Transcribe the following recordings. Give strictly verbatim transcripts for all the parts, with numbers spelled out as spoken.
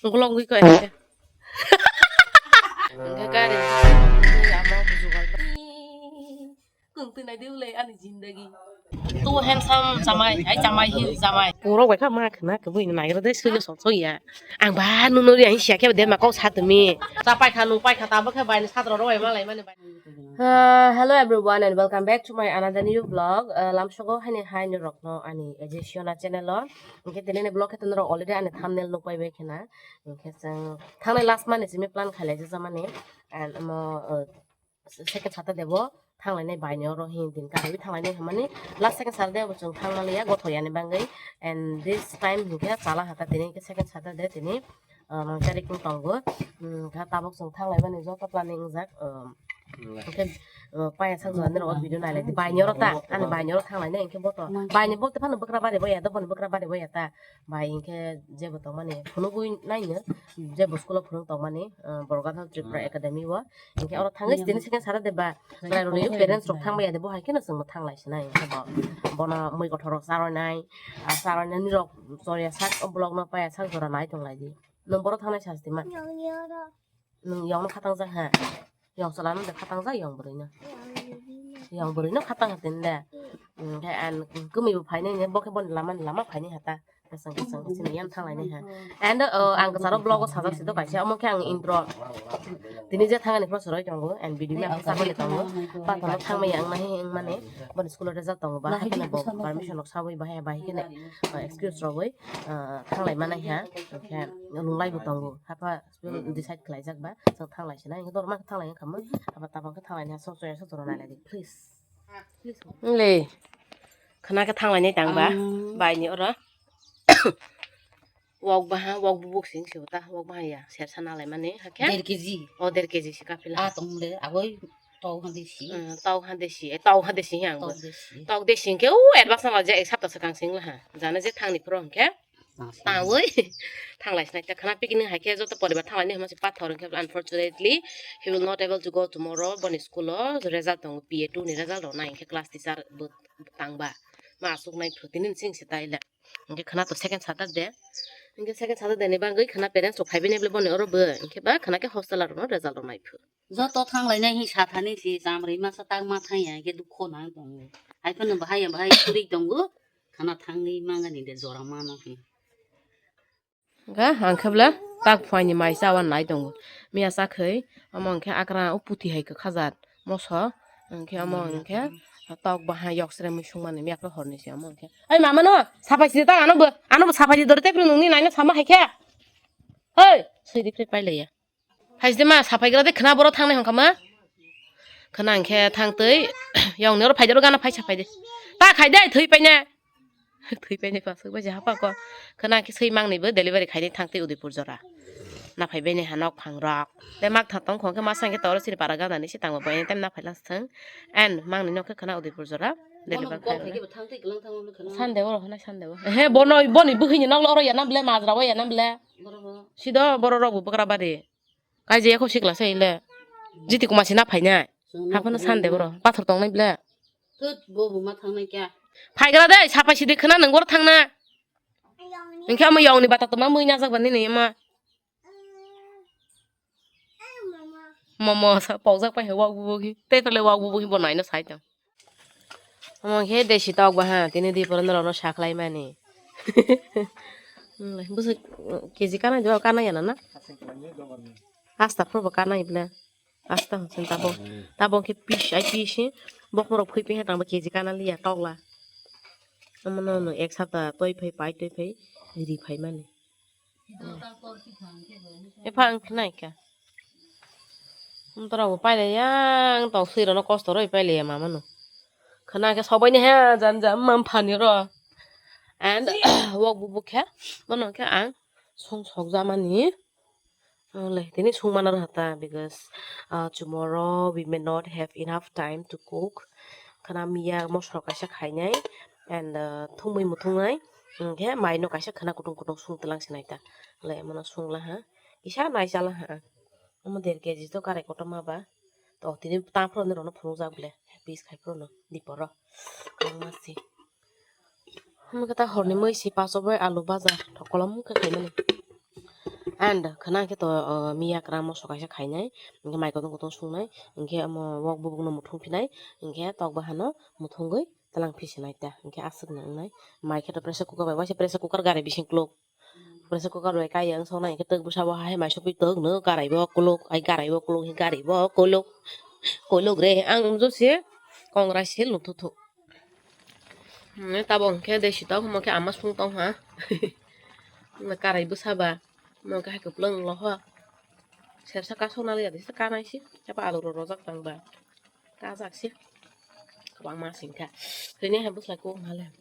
Golok gwi koi. Hwnkhe gari ama bujugo. Kung twi nai de ulai ani jindagi. Too handsome jamai, ai jamai hi jamai. Puro bai kha ma khna khe bui nai ro de sui sok sok ya. Ang ba nu nuri ang sia khe de ma kok sa tumi. Cha pai kha nu pai kha ta bo khe bai ni sadro ro bai ma lai mani bai. Uh, hello everyone and welcome back to my another new vlog. Uh, lamsogo haini hai ni rokno ani Ejesiona channel o. Hwnkhe tini ni vlog khe tini rok already ani thumbnail nuk pai bai khna. Hwnkhe chwng thangnai last month ni simi plan khailai jajamani. And omo, uh, second Saturday bo thanglainai bai ni oro hin din karwi thanglainai hwnmani last second Saturday bo chwng thangmaliya gothoyani bagwi. And this time hwnkhe chala hata tini hwnkhe second Saturday tini, uh, nang tarik wng tongo. Hwnkhe tabuk chwng thanglaimani joto planning wngjak, um, hwnkhe, uh, paya sak jora nirok video nailai di bai ni oro ta ani bai ni oro thanglainai hwnkhe boto bai ni bote phano bwkra bari boya do boni bwkra bari boya ta bai hwnkhe jebo tongmani phunugwi naino jebo school o phunuk tongmani, uh, Borgathal Tripura Academy o. Hwnkhe oro thangwi tini second Saturday ba chwrairokni parents rok thangbai ya de, bo hai kheno chwngno thanglai sinai hwnkhe bo, bono mui kothor rok charwinai, ah, charwinani rok choriya sak o block no paya sak jora nai tonglaidi. Nwng boro thangnai sasti ma? Nwng yongno khatangjak ha? Yong chwla no de khatangjak yong bwrwi no? Yong bwrwi no khatang ha tini de. Hwnkhe ang kwmwi bo phainai, bo khe boni lama ni lama phainai ha ta. Kwchang kwchang sini yang thanglainai ha. And, uh, ang kwcharo vlog o sajak sido kaisa, omo khe ang intro. Tini je thangani phano chwrai tongo and video ni ang sakani tongo. Pathorno thangmaya wngmani, wngmani. Boni school o result tongo ba, haikhe bo permission rok sawi bahai, bahai kheno, uh, excuse rogwi, uh, thanglai manai ha. Hwnkhe nunglai bo tongo. Hapha school decide khlaijak ba, chwng thanglai sinai. Hwnkhe dorma khe thanglai wngkha mo. Hapha tabang khe thanglai ha, sok chaya sok jora nailai di, please. Wng le, khwna khe thanglainai tang ba, bai ni oro. Wak baha, wak bubuk sing se ta, wak baha ya, sersa nalai mani, hakhe? Der kg. O, der kg se kaphila. A tong le, aboi tau hande si. Mm, tau hande si, e, tau hande si yang bo. Tau de si. Tau de sing khe, u, advance na je ek sapta swkang sing la ha. Jana je thangni phoro hwnkhe. Tangwi thanglai sinai ta khwna picnic hai khe joto poribar thanglai ni hwnma se pathor hwnkhe unfortunately he will not able to go tomorrow. Boni school o result tongo, P A two ni result rok nai hwnkhe class teacher bo tangba ma aswk nai phu tini sing se taile. Hwnkhe khwna to second Saturday, hwnkhe second Saturday ni bagwi khwna parents rok phaibai nai bole boni oro bo hwnkhe ba khwna khe hostel rok no result rok nai phu. Joto thanglainai hi sathani si chamrwi masa tak ma thangya hwnkhe dukho nang tongo. Hai phano bahai ya bahai kwrwi tongo, khana thangwi mangani de jora mano hi. Ga hangkhe bwle tak phuaini mai chawan nai tongo. Miya chakhwi omo hwnkhe akra o puthi hai kwkhajat moso, hwnkhe omo hwnkhe tok baha yok sremwi sungmani miya khe horni se omo hwnkhe. Oi mama no sapai si tak ano bo, ano bo sapai di dori tei phuru nungni naino sama hai khe. Oi sui di phre pailaiya. Phaisde ma, saphaigra de khwna boro thangnai hwnkha ma. Khwna hwnkhe thangtwi, yongni oro phaide, oro gana phai saphai de. Ta khai de, thwi paine. Thwi paine pasuk bai hapa ko. Khwna hwnkhe swi mangni bo delivery khaini thangtwi Udaipur jora. Na phai bini ha nok phang rok. Te mak tha tong khong khe masa hwnkhe toro sini para gana ni si tangbo bai tem na phai lang thang. And mangni nok khe khwna Udaipur jora. Delivery khai. Sande oro khwna sande o. He bono, boni bwkhini nok oro ya nam ble, majra o ya nam ble. Sido boro rok bo bwkra bari. Kaijaya kho sikla se ile. Jiti kuma sina phainai. Haphano sande boro. Pathor tongnai ble. Tut bo buma thangnai kya. Phaigra de, sapai sidi khwna nang boro thangna. Hwnkhe omo yongni bata tongma mui najak bani ni omo. Momo sa pokjak pai he wak bubugi. Tei tole wak bubugi bo naino sai tong. Omo khe desi tok ba ha, tini di pore norok no sakhlai mani. Bwswk K G kanai do, kanai ya na na? Asta phuru bo kanai bwle. Asta hwnwi tabo. Tabo khe pis ai pis hi. Bokmorok phui phi tangbo K G kana liya tokla. Omo no no ek sapta toi phai pai toi phai ri phai mani. Epha ang khnai kha. Tora bo pailai yang tok sui rono kosto roi pailai ya mama no. Khna khe sobai ni he jan jam mam phani ro. And wok bu bukhe bono khe ang song sok jamani. Ang le tini sung mana rw hata because, uh, tomorrow we may not have enough time to cook. Khna miya mosok kaisa khainai and, uh, thumui muthungnai. Hwnkhe mai no kaisa khna kutung kutung sung tlang sinai ta. Le mono sung la ha. Kisa nai chala ha. Omo der K G to karai kotorma ba. To tini ta phuru ni rono phunukjak bole. Piece khai phuru no diporo. Ang masi. Omo khe ta horni mui si paso bai alu baja. Thokolom khe khaimani. And khwna khe to, uh, miya kwrang moso kaisa khainai, hinkhe mai kutung kutung sungnai, hinkhe omo wak bubukno muthung phinai, hinkhe tok bahano muthungwi twlang phisinai ta, hinkhe aswk nang wngnai. Mai khe to pressure cooker bai waisa pressure cooker gari bising kuluk. Pressure cooker bai kaiya wng soknai, hinkhe twk bwsabo hai mai sokwi twk no garai bo kuluk, ai garai bo kuluk, hinkhe garai bo kuluk, kuluk re ang wngjo se kongrai se luthuthuk. Hmm, tabok hinkhe desi tok, omo khe ama sung tong ha. Karai bwsa ba, omo khe hai kwplwng lo ho. Sersa kasok naliya desi kanai se, abo alu rw rojak tang ba. Kajak se. Kwbangma singkha. Tini hai bwsla kok hale.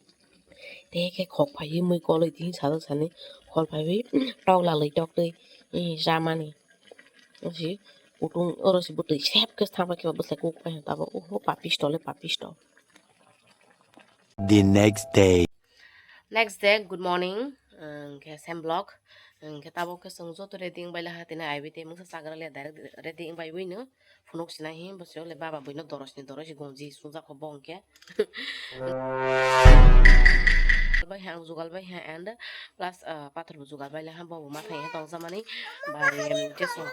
Te khe khok phaiwi mui kolwi tini sajak sani. Khol phaiwi tok lalwi tok twi, eh, jamani. Osi kutung oro se bwtwi sep khe thangbai khe bwsla kok phai tabo. Oho papisto le papisto. The next day. Next day, good morning. Ang khe same vlog. Ang khe tabok khe chwng joto ready wng bai laha tini aiwi tei mungsa chagra le direct ready wng bai wi no. Phunuk sinai hi, bwswk le baba buino dorosni dorosi gonji sungjak kho bo hwnkhe. Bai ha, ang jugal bai ha, and plus, ah, pathor bo jugal bai le ha, bo bo ma thai ha tong jamani. Bai, em, jeswng.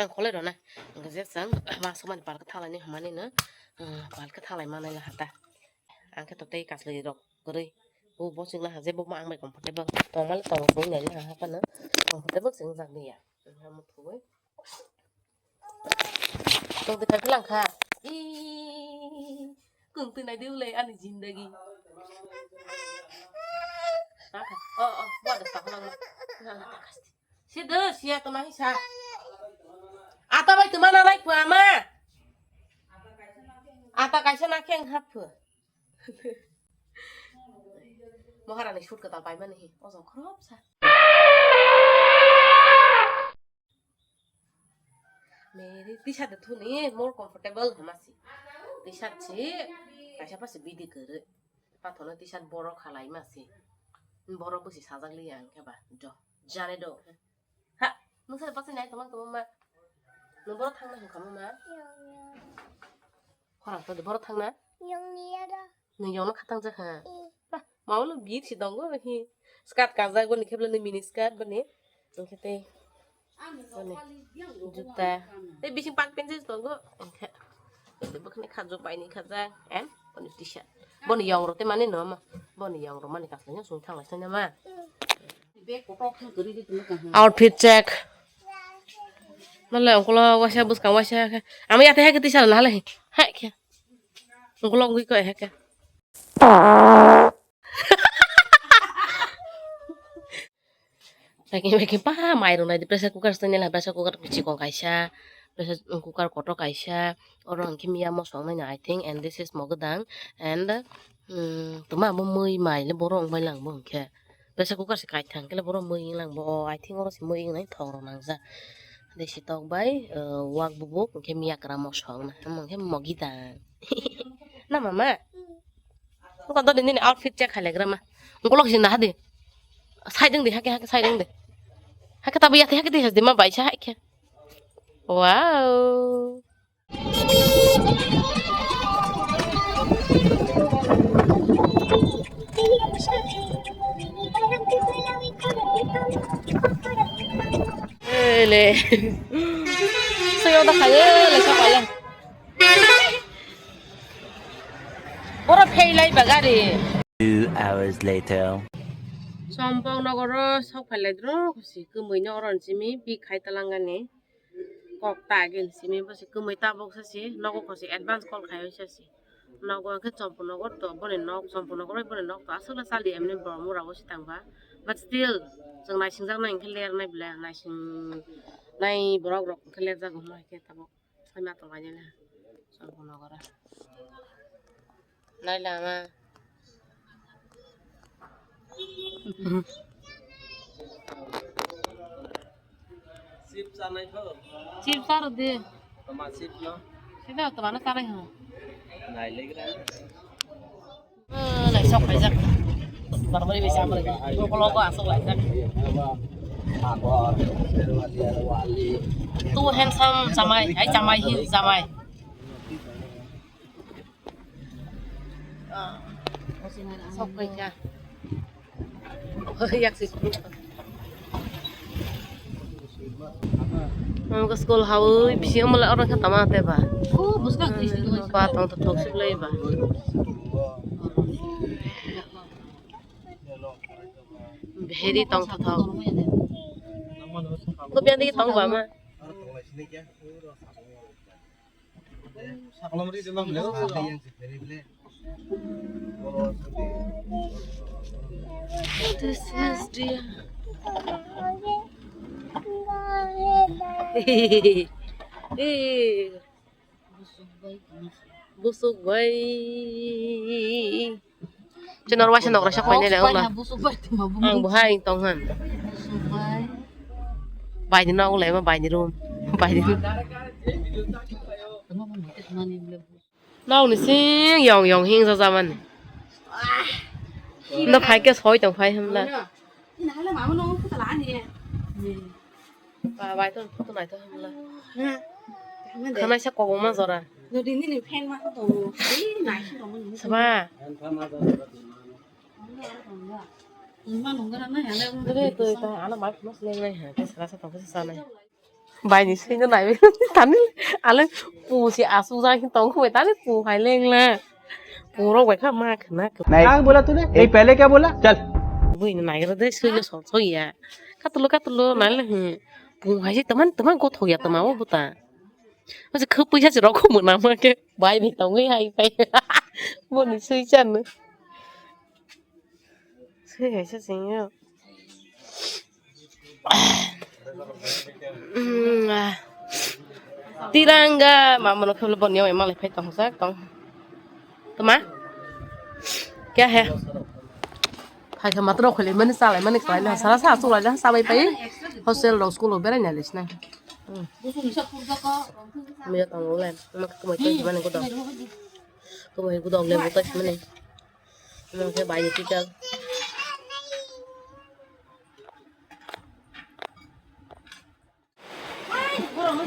Ang kholai rw na. Ang jeswng, ma sumani palka thalai ni hwnmani no, ah, palka thalai manai le ha ta. Ang khe to tei kaslai rok kwrwi. Bo, bo chwng na ha je bo ma ang bai comfortable. Tong ma le tong chwng nai le ha ha phano. Comfortable chwng jak liya. Ang ha muthubui. Tong twi khai phi lang kha. Ii, kung twi nai de ulai ani jindagi. Aka, oh, oh, bo ada tak lang. Na, na, tak asti. Si de, si ya toma hi sa. Ata bai tuma na lai phu ama. Ata kaisa na keng hap phu. Maharani suit kwtal paimani hi. Ojong khorop sa. Meri T-shirt de thuni more comfortable hama si. T-shirt si kaisa pa si bidi kwrwi. Pathono T-shirt borok halai ma si. Borok busi sajak li ang khe ba. Jo. Jane do. Ha, nung sa basa nai tongma tongma ma. Nung borok thangna hwn kha ma ma. Khorang to de borok thangna. Nung yong no khatang jak ha. Bah, ma ulo git si tongo hi. Skirt kajak boni khe bwlani mini skirt boni. Hwnkhe tei boni juta. Tei bising pak pant je tongo. Hwnkhe bwkhani khajo paini khajak. Em, boni T-shirt. Boni yong ro te mani no ma. Boni yong ro mani kaslai no sung thang lai sani ma. Outfit check. Nale ongkolo waisa bwskang waisa khe. Ama yate hake tisa nahale. Hai khe. Ongkolo ongwi ko hake. Packing packing pa mai rwnai di pressure cooker se nela pressure cooker chikon kaisa. Pressure cooker kotor kaisa. Oro hwnkhe miya mosong nai I think and this is mogodang and, um, tuma abo mui mai le borok wng bai lang bo hwnkhe. Pressure cooker se kaithang khe le borok mui wng lang bo. O, I think oro se mui wngnai thok rok nangjak. Desi tok bai, uh, wak bubuk hwnkhe miya kwra mosong na. Omo hwnkhe mogidang. Na mama? Wngkha dodi nini outfit check khai lai gra ma. Wngkha lok sini hadi. Side wng di, hake, hake, side wng di. Hake tabu yate, hake di, hadi ma baisa, hake. Wow. Ele. Soyo da khayo, le sa pala. Oro phailai ba gari. Two hours later. Sompong nogoro sok phailai dro, si kwmwi no oron simi, pi khai talangani. Kok ta agin simi, bo si kwmwi tabok sa si, nogo ko si advance call khai sa si. Nogo hwnkhe Chompu nogor to, boni nok, Chompu nogor bai boni nok to aswk le chali emni borok mura o si tang ba. But still, chwng naising jak nai hwnkhe ler nai ble, naising nai borok rok hwnkhe ler jago hwnba hai khe tabok. Sai ma tong lainai le. Chwng bono gore. Nai lama. Chip chanai pho. Chip charo de. Toma chip no. Sida toma no chanai ho. Nai le gra. Lai sok paijak. Barmani bisa amre. Ko ko logo asok laijak. Too handsome jamai, ai jamai hi jamai. Ah, sok paijak. Yak si. Ang school hawi bisi omo le oro khe tama te ba. Ba tong to thok sik lai ba. Bheri tong to thok. Ko biang di tong ba ma. This is the Busuk bai. Chwnor waisa nok rok sak painai le wngla. Busuk bai tongma bumung. Ang bo hai tong han. Busuk bai. Bai ni nok le ma bai ni room. Bai ni. Tama bo mate mani le. Nok ni sing yong yong hing sa sa mani. No phai ke soi tong phai hamla. Ina hala mama no kuta la ni. Ba bai to to nai to hamla. Khana sa ko ma jora. Nodi ni ni fan ma to. Ei nai si to mo. Saba. Ma nong gara na hala. Dre to ta ana mai khna sleng nai ha. Sara sa to sa nai. Bai ni sui no nai. Tani ale pu si asu jang tong khu tani pu hai leng la. Pu rok bai kha ma khna. क्या बोला तूने? ये पहले क्या बोला? चल। Bui no nai gara de sui no so so ya. Katulo katulo nai le. Bung hai se teman teman gothok ya tama o buta. Masa khe puisa se rok mona ma khe bai ni tongwi hai pai. Boni sui chan. Sui hai se sing yo. Tiranga mama no khelo boni oi malai phai tong sak tong. Tama? Kya hai? Phai kha matro khole mani salai mani khlai na sara sa sulai na sabai pai. Hostel rok school rok berai na lis na. Miya tong le. Mak kumai tai mani gudok. Kumai gudok le butai mani. Mak ke bai ni tikal.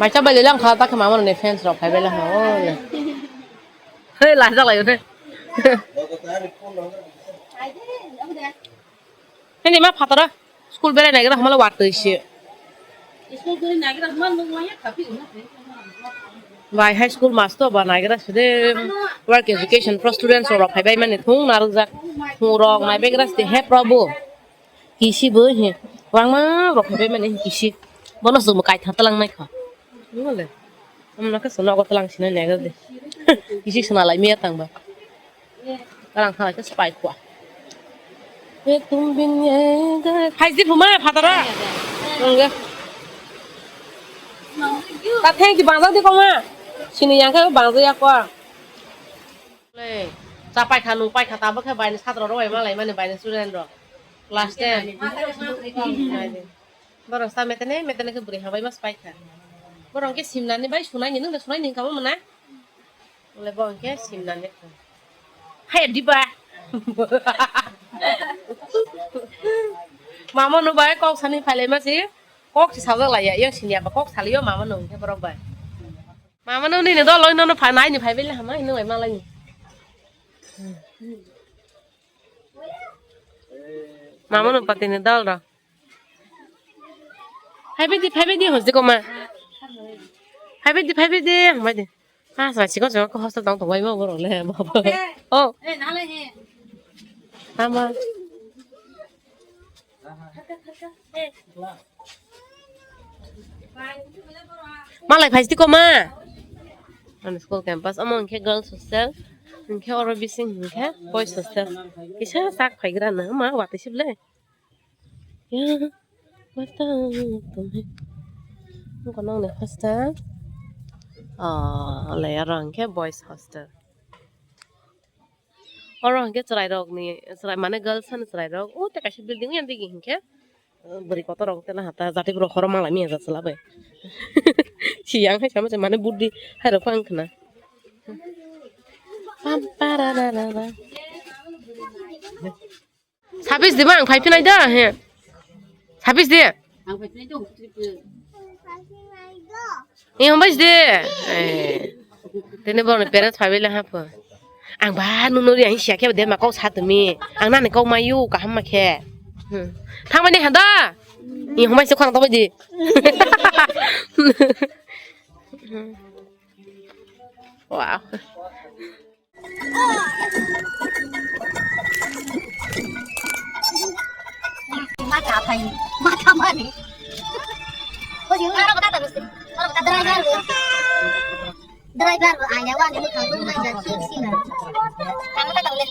Mai cha bai le lang kha ta khe mama ni fans rok phai bai lang kha o le. He la jak lai he. He ni ma phatara school berai nai gra hamala wat twi se. School berai nai gra hamala nung waya khapi. Bai high school master ba nai gra se de work education pro students rok phai bai mani thung narwk jak. Thung rok nai bai gra se he probu. Kisi bo he, wangma rok phai mani kisi. Bono se bo kaitha talang nai kha. Nole. Amna ka sono ko talang sina ne ga de. Kisi sona lai miya tang ba. Talang kha ka spai kwa. He tum bin ye ga. Hai ji phuma phatara. Nge. Ta thank you bangja di koma. Sini yang ka bangja ya kwa. Le. Cha pai kha nung pai kha ta bo khe bai ni satra rok bai ma lai mani bai ni student rok. Class ten. Borok sa metene metene khe bwrwi hambai mas pai kha. Borok khe simnani bai sunai ni nung de sunai ni kamo mona. Ole bo khe simnani. Hai diba. Mama no bai kok sani phailai masi. Kok si sajak laiya yang sinya ba kok saliyo mama no khe borok bai. Mama no nini dol no no pha nai ni phai bele hama hino bai malai ni. Mama no pati ni dol ro. Phai bidi phai bidi hosdi ko ma. Phai bidi phai bidi hambai di. Ha sa chiko chiko ko hostel tong tong bai ma borok le baba. Oh. Eh nalai he. Ama. Malai phai tiko ma. Ani school campus omo hwnkhe girls hostel. Hwnkhe oro bising hwnkhe boys hostel. Kisa sak phaigra na ma watwi sible. Ya, mata tumhe. Nokno nai hostel. Oh, le oro hwnkhe boys hostel. Oro hwnkhe chwrairokni, chwrai mane girls ani chwrairok, o tei kaisa building o yang digi hwnkhe, bwrwi kotorrok tei nahata jatibwrok khorokma lai manya jat chwla bai. Siyang hai sama se mane buddi hairok phang khna. Pam parararara. Sabis di ma ang phai phinai da he. Sabis di. Ang phai phinai da. Ni hamba de. Eh. Tene borokni parents phai bai le hapo. Ang ba nunuri ang siya khe de ma kok sa tumi. Ang nani kok ma yu kaham ma khe. Hmm. Thang mani handa. Ni humai se khorang tongbai di. Wow. Mata apai, mata mani. Driver bo, driver bo aya wani mukhang nung nai jak sik sina. Tamo ta tamo le.